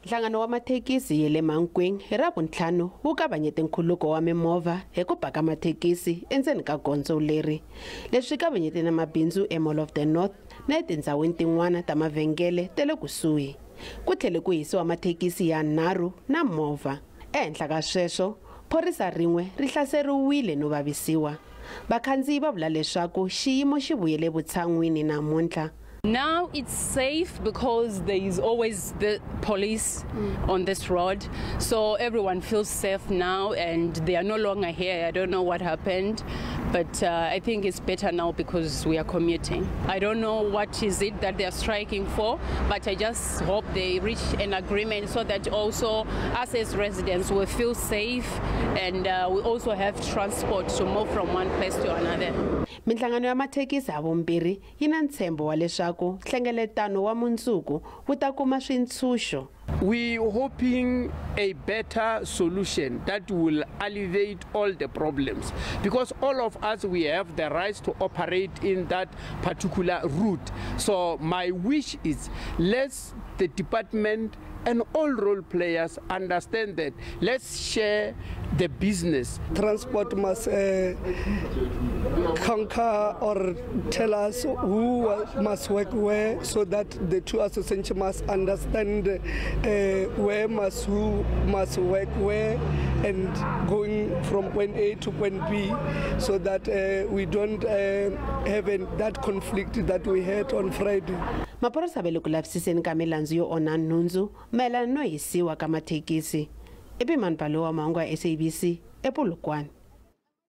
Nhlangano wa mathekisi ya le Mankweng hi Ravuntlhanu wu kavanyete nkhuluko wa mimovha hi ku paka mathekisi endzeni ka gondzo leri. Leswi kavanyete na mabindzu eMall of the North na etindhawini tin'wana ta mavhengele ta le kusuhi. Ku tlhele ku hisiwa mathekisi ya nharhu na movha. Ehenhla ka sweswo, phorisa rin'we ri hlaseriwile no vavisiwa. Vakhandziyi va vula leswaku xiyimo xi vuyele vutshan'wini namuntlha. Now it's safe because there is always the police on this road, so everyone feels safe now and they are no longer here. I don't know what happened, but I think it's better now because we are commuting. I don't know what is it that they are striking for, but I just hope they reach an agreement so that also us as residents will feel safe and we also have transport to move from one place to another. Minhlangano ya mathekisi havumbirhi yi na ntshembo wa leswaku nhlengeletano wa mundzuku wu ta kuma swintshuxo. We hoping a better solution that will alleviate all the problems, because all of us, we have the right to operate in that particular route. So my wish is, let's the department and all role players understand that let's share the business. Transport must conquer or tell us who must work where, so that the two associations must understand where must who must work where, and going from point A to point B, so that we don't have that conflict that we had on Friday. Maphorisa va le ku lavisiseni ka milandzu yo onha nhundzu mayelana no hisiwa ka mathekisi. I Pimani Balowa, mahungu ya SABC ePolokwane.